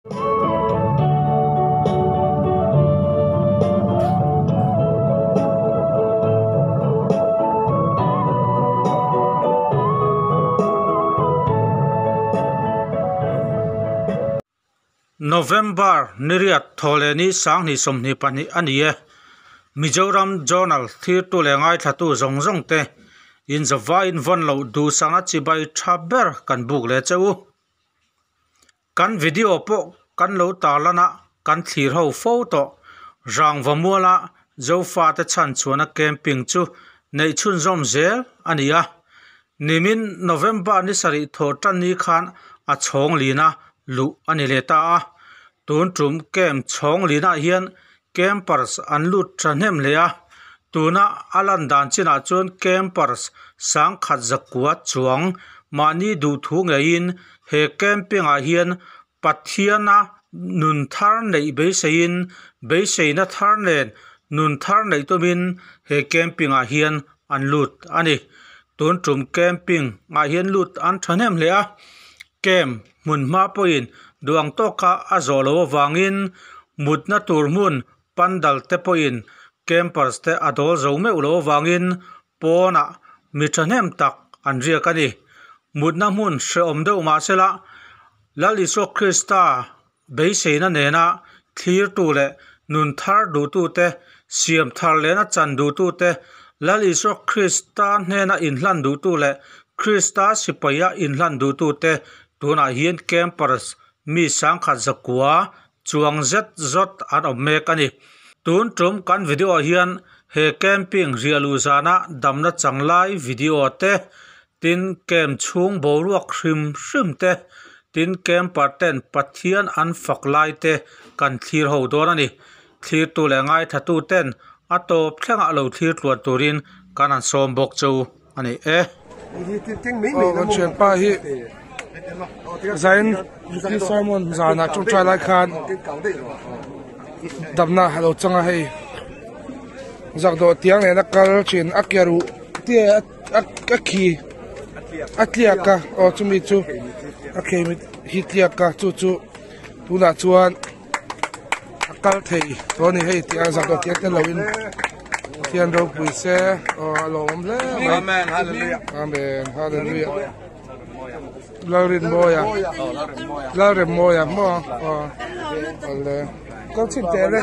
November ni riat thawhleh ni sanghnih 22 a ni e. Mizoram Journal thirtu leh ngaithlatu zawng zawng te in zavaiin vawn loh duhsakna chibai tha ber kan buk leh che u. Kan video pawh kan lo tarlan a, kan thlir ho fo tawh. Rangva muala Zofate chhan chhuahna camping chu neih chhunzawm zel a ni a. Nimin November ni sarih thawh tan ni khan a chhawng lina luh a ni leh ta a. Tun tum camp chhawng linah hian campers an lut thahnem hle a. Tuna a lan dan chinah chuan campers sangkhat zakua chuang mahni duhthu ngeiin he camping ah hian Pathiana nun thar neih beiseiin beiseina thar nen nun thar neih tumin he camping ah hian an lut a ni. Tun tum camping ah hian lut an thahnem hle a, camp hmun hma pawhin duh ang tawka a zawh loh avangin mutna tur hmun pandal te pawhin campers te a dawl zo meuh loh avangin pawnah mi thahnem tak an riak a ni. Mutna hmun hrehawm deuh mahsela Lal Isua Krista beiseina nena thlirtu leh nun thar duhtute, siam thar lehna chan duhtute, Lal Isua Krista hnena inhlan duhtu leh Krista sipaia inhlan duhtute tunah hian campers mi sangkhat zakua chuang zet zawt an awm mek a ni. Tun tum kan video ah hian he camping riah luh zana damna chang lai video te, tin camp chhung boruak hrim hrim te, tin camper ten Pathian an fak lai te kan thlir ho dawn a ni. Thlirtu leh ngaithatu ten a tawp thlengah lo thlir tluan turin kan han sawm bawk chu a ni e. Aw kan thianpa hi zain weekly sermon zanah tawngtai lai khan damna a lo chang a hei zakdawh tiang nena kal thin a ke ruh te a khi a tliak a aw chumi chu a khei hi tliak a chu chu tunah chuan. A kal thei tawh a ni hei tih a zak tiang te lo in Pathian ropui se aw a lawmawm hle mai Amen hallelujah Amen hallelujah Lalrinmawia Lalremmawia maw aw awle kal chhin teh le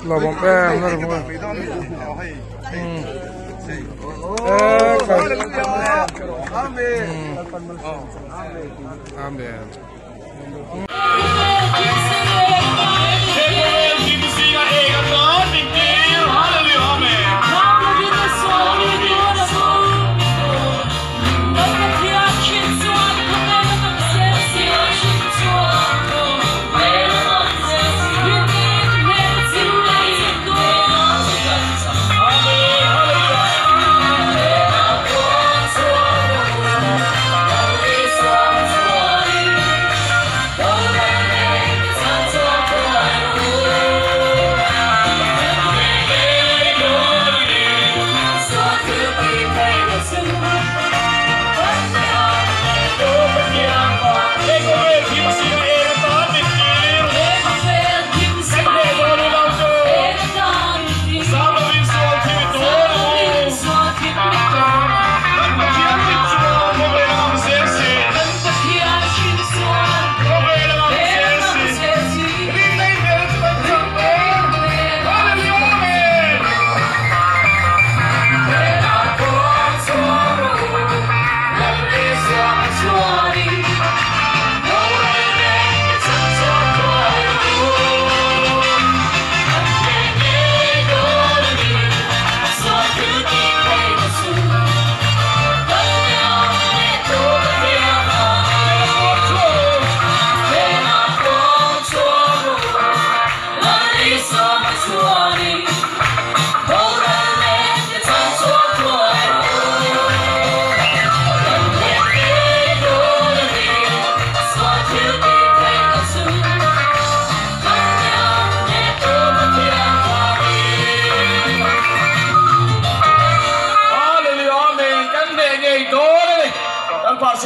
lawmawm em Lalremmawia Amen.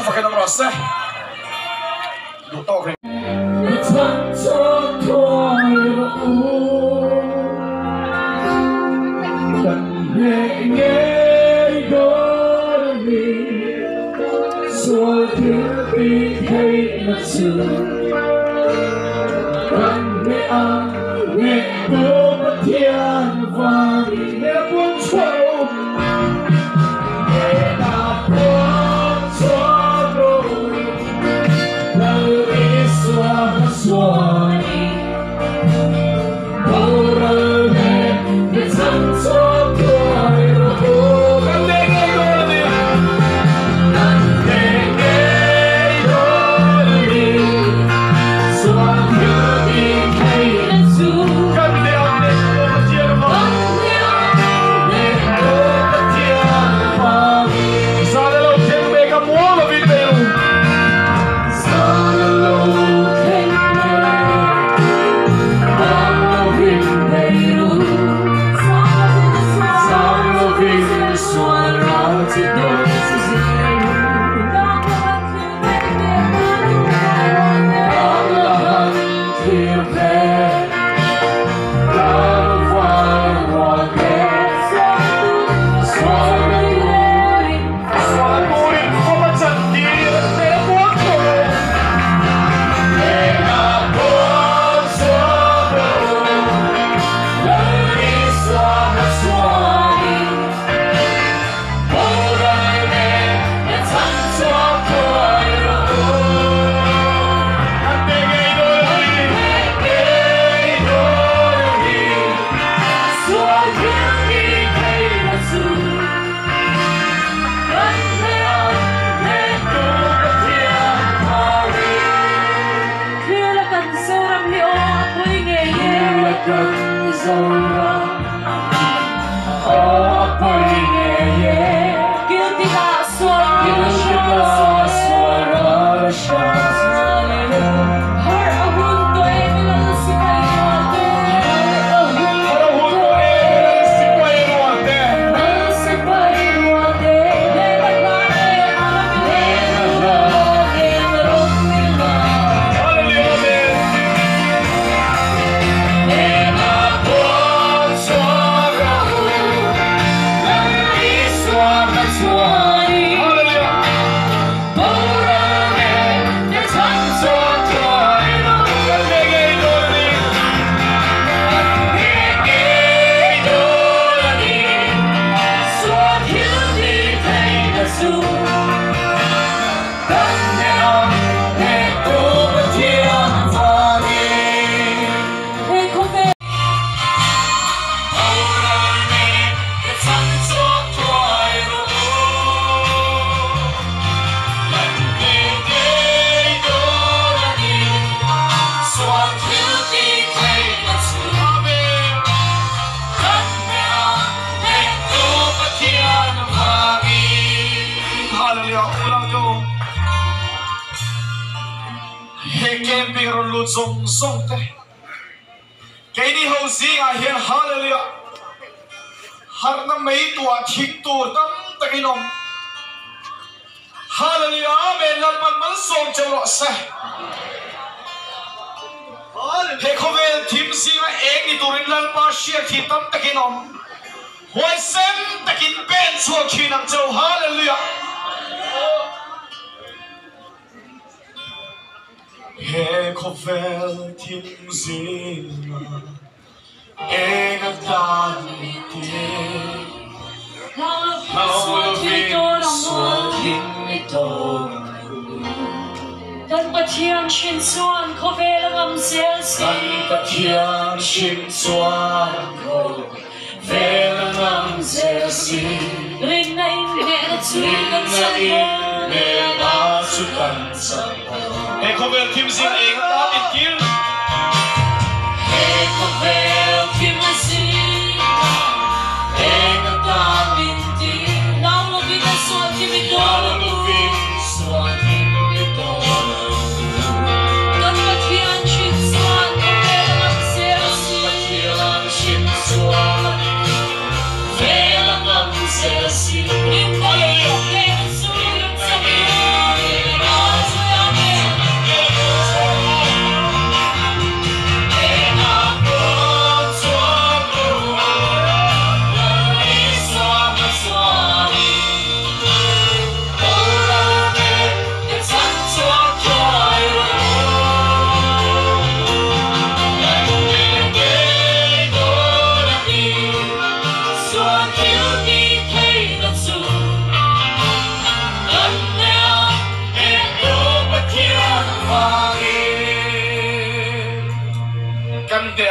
fakin awm rawh se. Duh tawk reng.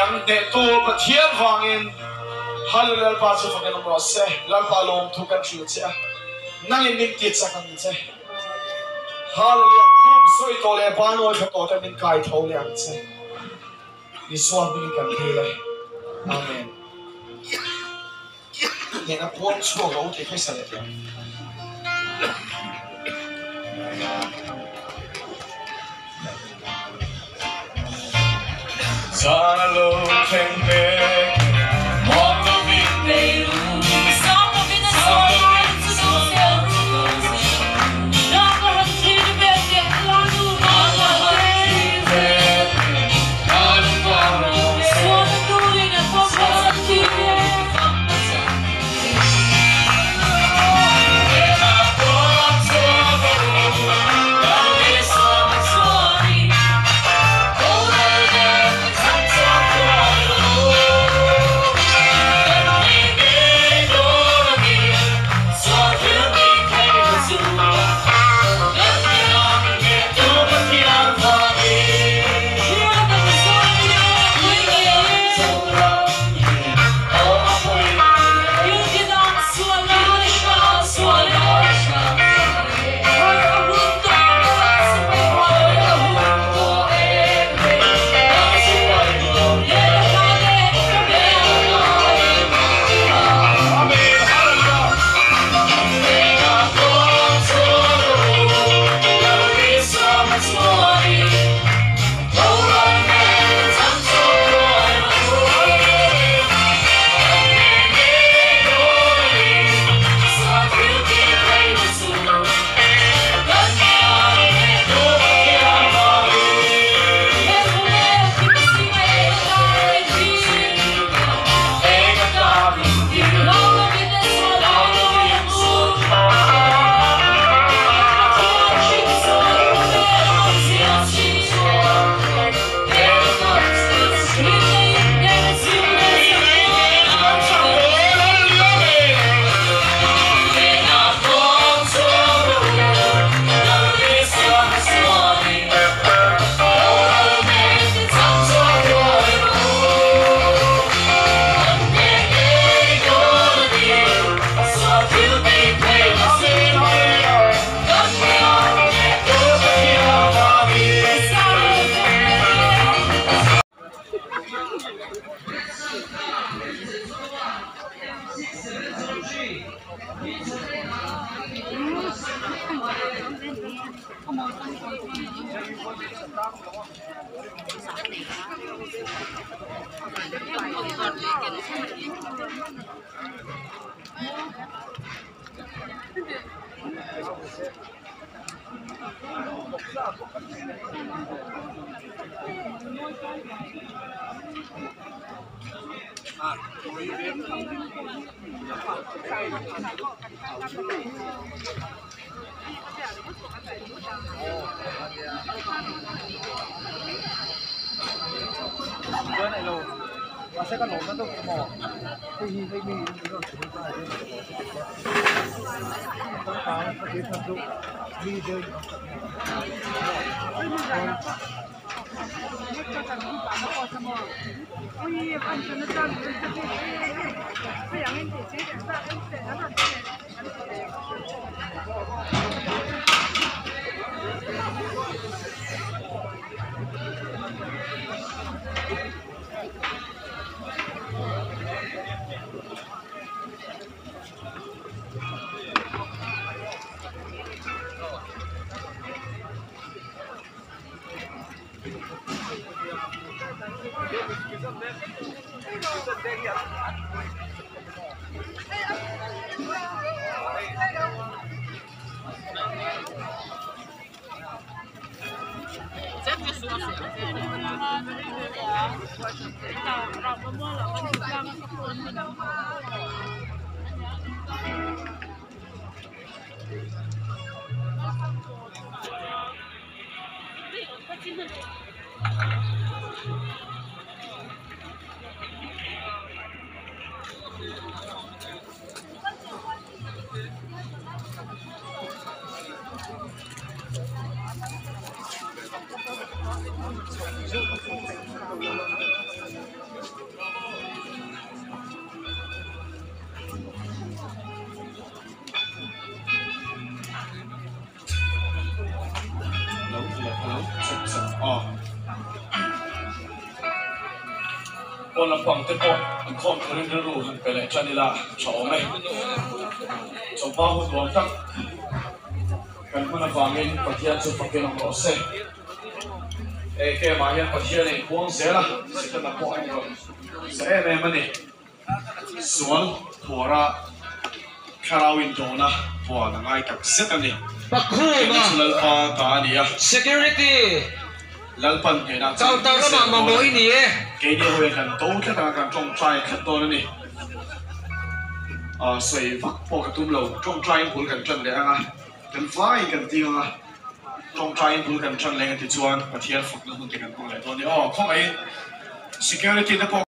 Kan hnehtu Pathian vangin Hallelujah Lalpa chu fakin awm rawh se. Lalpa lawmthu kan hrilh che a, nangin min ti chak ang che. Hallelujah Khup sawi tawh leh Banawi thla tawh te min kai tho leh ang che. Isua hmingin kan dil e. Amen. Hnehna puang chhuak rawh u tih kha i sa leh teh ang. Pawn lampang te pawh inkhawm turin rilru han pe leh tan ila tha awm e. Chawhma hun nuam tak kan hman avangin Pathian chu fakin awm rawh se. He camp ah hian Pathian a inpuang zel a, Setana pawh a inrawn za em em a ni. Sual phuara thlarau indawhna huan a ngai tak zet a ni. Pakhuma Heng chu Lalpa ta a ni a. Security Lalpan hnenah chuan Counter lamah mamawh i ni e. Keini ho hian kan to tlat anga kan tawngtai tlat dawn a ni. Sawi vak pawh ka tum lo, tawngtaiin bul kan tan leh anga kan vaiin kan ding anga tawngtaiin bul kan tan leh anga tichuan Pathian fakna hun te kan hmang leh dawn a ni. Aw khawngaihin security te pawh.